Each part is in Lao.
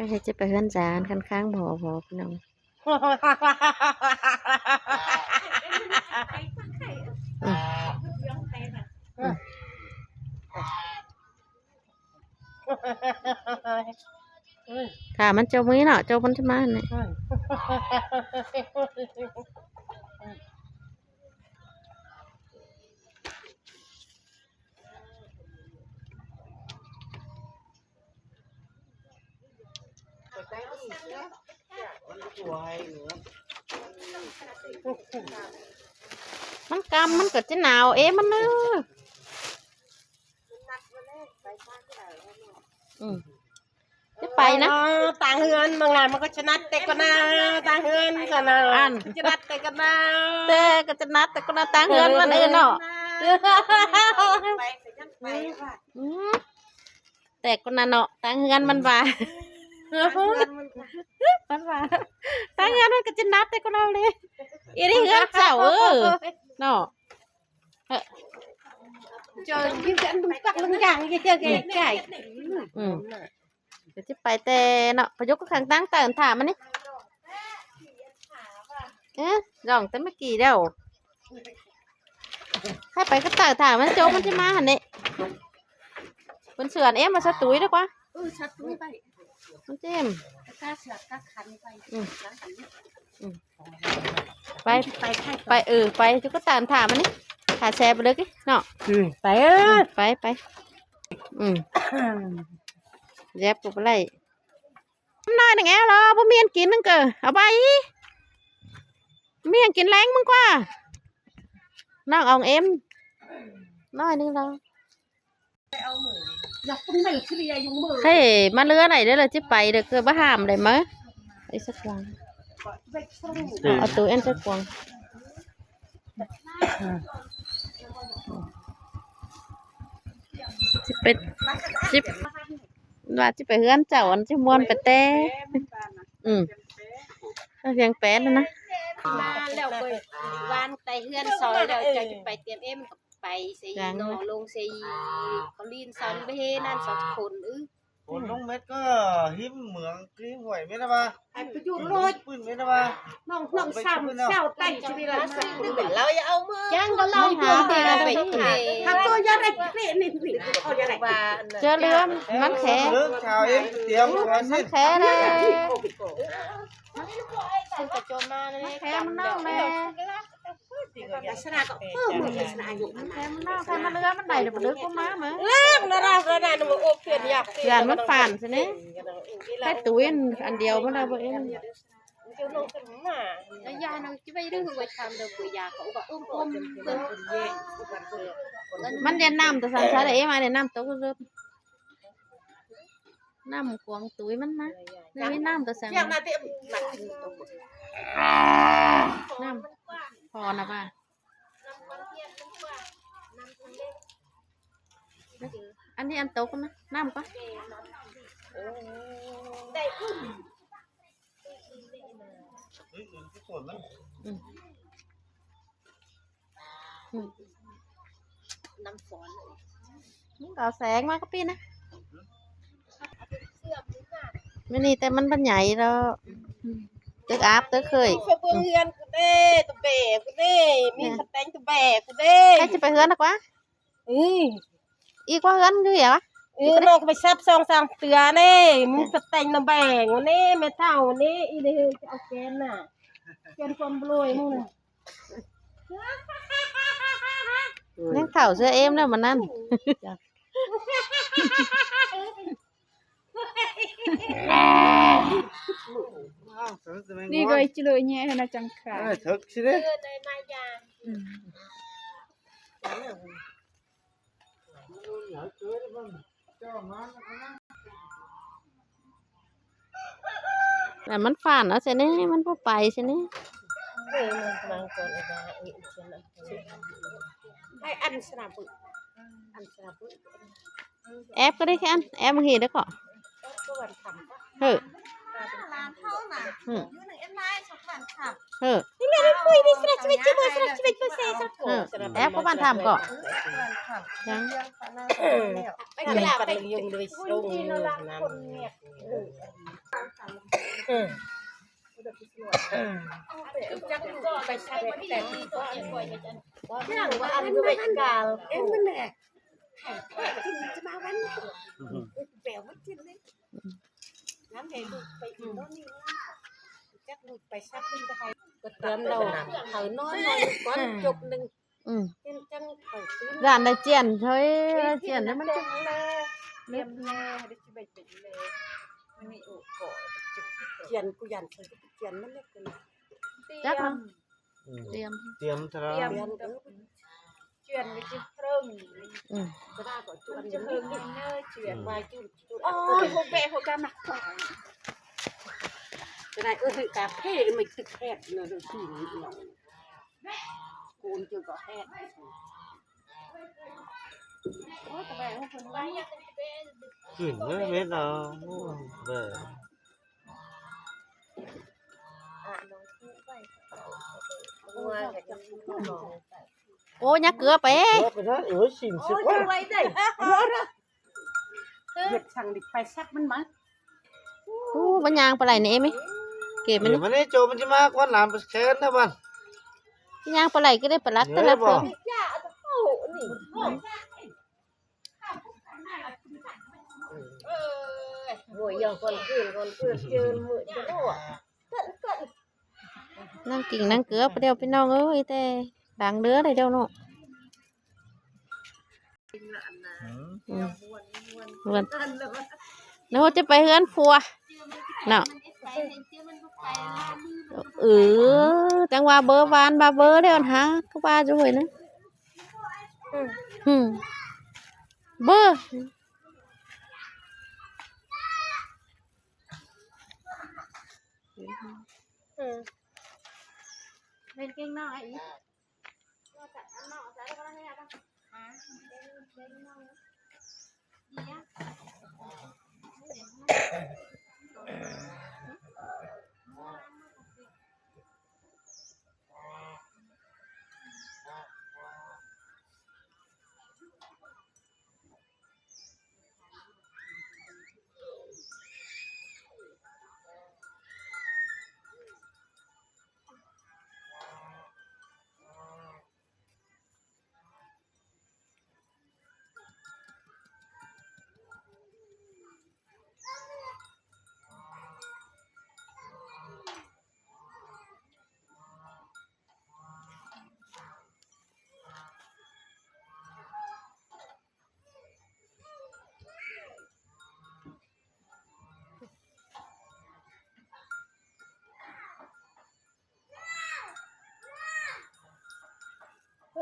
ເຮັດຈະໄປເຮືອນສານຄັນຄ້າງບໍ່ ບໍ່ ພີ່ນ້ອງ. ຖ້າມັນຈົບມື້ນີ້ເນາະ ຈົບມັນຈະມາຫັ້ນແຫຼະ. ມັນກຳ ມັນກໍຈະໜາວເອ ມັນເນີ. ອືມ ຈະໄປນະ ເອີ ຕ່າງເຮືອນ ບາງຫຼາຍມັນກໍຈະນັດແຕ່ກ່ອນນະ ຕ່າງເຮືອນກ່ອນນະ ອັນ ຈະນັດແຕ່ກ່ອນນະ ແຕ່ກໍຈະນັດແຕ່ກ່ອນນະ ຕ່າງເຮືອນມັນເອີເນາະ. ໄປ ໄປ ອືມ ແຕ່ກ່ອນນະເນາະ ຕ່າງເຮືອນມັນວ່າ ມັນວ່າ ຕ່າງເຮືອນມັນກໍຈະນັດແຕ່ກ່ອນນະເລີຍ. ອີນີ້ເຮືອນເຈົ້າເອີເນາະ. ເອີ ເຈົ້າຢູ່ກັນ ປັກລະຢ່າງ ເຈົ້າ ເຈົ້າ ເຈົ້າ ອືມ ກໍຊິໄປແຕ່ເນາະ ປະຍຸກກັບຂ້າງຕັ້ງເຕີນຖາມມັນນີ້ ເອີ ລອງແຕ່ເມື່ອກີ້ແລ້ວ ໃຫ້ໄປກັບເຕີນຖາມມັນ ໂຈມັນຊິມາຫັ້ນເດ້ ເພິ່ນເຊື່ອນເອມວ່າສະຕຸຍດີກວ່າ ເອີ ສະຕຸຍໄປ ມັນເຈັມ ກະເຊື່ອກະຄັນໄປ ອືມ ອືມ ໄປ ໄປ ໄປ ເອີ ໄປຈຸກະຕານຖາມມັນນີ້ ຖ້າແຊໄປເລີຍເນາະ ອືມ ໄປ ເອີ ໄປ ໄປ ອືມ ແຍບກໍບໍ່ໄດ້ ນ້ອຍໜຶ່ງແອວລະ ບໍ່ມີອັນກິນໜຶ່ງເກີ ເອົາໄປ ມີອັນກິນແລງມຶງກວ່າ ນ້ອງອອງເອັມ ນ້ອຍໜຶ່ງລະ. ເຮີ້ຍ ມາເຮືອໄດ້ເດີ ຊິໄປເດີ ຄືບໍ່ຫ້າມໄດ້ມາ ໄອ້ສະກວາງ ເອົາໂຕອັນສະກວາງ ຊິໄປ ຊິ ວ່າຊິໄປເຮືອນເຈົ້າ ອັນຊິມ່ວນໄປແຕ່ ອືມ ພຽງແປນນະ ມາແລ້ວເວີຍ ວານໄປເຮືອນຊອຍແລ້ວ ເຈົ້າຊິໄປຕຽມເອ ໄປເຊຍ ນ້ອງລົງເຊຍ ເຂົາຫຼິ້ນສອນເບນັ້ນສອງຄົນ ອື ຝົນລົງເມັດກໍຫິມເມືອງ ຫິມຫ້ວຍແມ່ນວ່າ ໄປປະຍຸດໂລດ ປຶ້ນແມ່ນວ່າ ນ້ອງ ນ້ອງຊ້ຳເຊົາແຕ່ງຊີວິດລະ ລາວຢ່າເອົາມື ຈັ່ງກໍລາວຢູ່ເດ ຫາໂຕຢ່າໄດ້ເປະນີ້ ເອົາຢ່າໄດ້ ເຈີເຫຼືອມັນແຂ ເອີ ຊາວເອງຕຽມ ມັນແຂນະ ມັນກະໂຈມມາແລ້ວ ແຂມັນນອກແລ້ວ. ລັກສະນະກໍ ເອີ ມື້ລັກສະນະອາຍຸມັນ ແຕ່ມັນນອກ ແຕ່ມັນເຫຼືອມັນໄດ້ ດຽວບໍ່ເລີກບໍ່ມາເໝີ ເລີກນະ ລາວນະ ໂອບເພື່ອນຢາກ ເພື່ອນມັນຝານຊະນີ້ ແຕ່ຕຸ້ຍອັນດຽວມັນລະບໍ່ເອັນ ລະຍານາງຊິໄປດຶງໄວ້ທາງເດີ ບໍ່ຢາກກໍອຸບະອຸມ ມັນເຢັນນ້ຳຕະສັງຊະເດ ເອ ມາເດັນນ້ຳຕົກ ນ້ຳຂອງຕຸ້ຍມັນນະ ມີນ້ຳຕະສັງ ນ້ຳພໍນະວ່າ ອັນນີ້ອັນຕົກນະ ນ້ຳກໍ ອືມ ອືມ ນ້ຳຝົນ ມັນກໍເອົາແສງມາກໍປີນະ ມື້ນີ້ແຕ່ມັນບໍ່ໃຫຍ່ດອກ ຕຶກອາບຕຶກເຄີຍ ເບິ່ງເຮືອນກູເດ້ ຕະແບກູເດ້ ມີສະແຕງຕະແບກູເດ້ ໃຜຈະໄປເຮືອນນະກວ່າ ອື ອີກວ່າເຮືອນຢູ່ຫວະ ເອີ ນ້ອງກໍໄປຊັບສອງສາມເທື່ອເດ້ ມີສະແຕງຕະແບກູເດ້ ແມ່ເຖົ້ານີ້ ອີເດຈະເອົາແກນນະ ແກນຄວາມບລວຍມຶງນະ ຍັງເຖົ້າເສືອເອມແລ້ວມັນນັ້ນ. Đi gọi chị Lệ nhé, hay là chẳng khả. Ê, thực sự đấy. Ừ. ແຕ່ມັນຝານເອົາຊະແນ່ ມັນບໍ່ໄປຊະແນ່. ແອບກໍໄດ້ແຄ່ອັນ ແອບບາງທີໄດ້ກໍ ເຮີ ເຮີ ແອບກໍບ້ານທຳກໍ ຍັງ ໄປກິນລາບ ໄປກິນ ອືມ ຢ້ານໄດ້ຈຽນເຮີຍ ຈຽນແລ້ວມັນຈະ ຈຽນ ກູຢ້ານເຂົາຈະໄປຈຽນມັນເລີຍ ຈັກນະ ອືມ ຕຽມ ຕຽມທະລາ ຕຽມ ຈຽນໄປຈິເພິ່ງ ອືມ ກະດາກໍຈວນຈະເພິ່ງເນີ ຈຽນ ອືມ ໄວ້ຈຸ ໂອ້ຍ ໂຫແປະໂຫການນະ ຈະໄດ້ ເອີ ກາເຟມັນຕຶກແຮດເນີ ໂດຍທີ່ນີ້ເນາະ ໂກນເຈີກໍແຮດ ໂອ້ຍ ຕະແບງເພິ່ນ ຂຶ້ນເລີຍເມັດເອົາ ໂອ້ຍ ເບິ່ງ ໂອ້ຍ ຍັກເກືອໄປ ເກືອໄປເດີ ເອີ ຊິມຊິ ໂອ້ຍ ໄປເດີ ເຮັດສັງດິ ໄປຊັບມັນມາ ໂອ້ ມັນຍ່າງປານໃດນີ້ເອມີ ເກມມັນນີ້ ມັນນີ້ໂຈ ມັນຊິມາກວນຫຼານໄປແຄນນະບັດ ຍ່າງປານໃດກໍໄດ້ປາລັກ ເອີ ແຕ່ລະເພິ່ນ ໂອ້ຍ ຢ່າງກ່ອນຄືນ ກ່ອນຄືນເຈີນມື້ຈະບໍ່ ນັ່ງກິນນັ່ງເກືອໄປແລ້ວພີ່ນ້ອງເອີຍ ແຕ່ຫຼັງເຫຼືອໄດ້ເດີເນາະ ອືມ ອືມ ແລ້ວຈະໄປເຮືອນຜົວເນາະ ເອີ ຈັ່ງວ່າເບີຫວານວ່າເບີແລ້ວຫັ້ນຫາ ຄືວ່າຢູ່ເຮີ້ຍນະ ອືມ ເບີ ເອີ ເປັນເກັ່ງນ້ອຍອີກ Ê,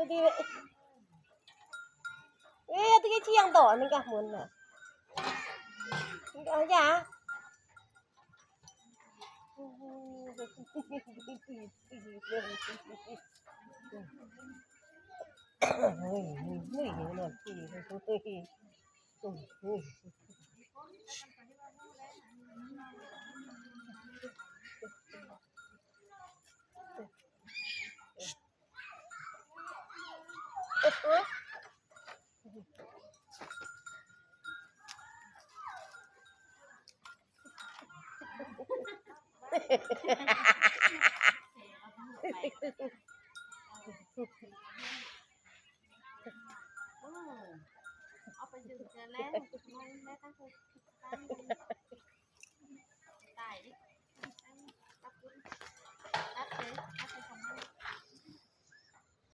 tui cái chiang tỏ mình cả muốn nè. Mình cả chả.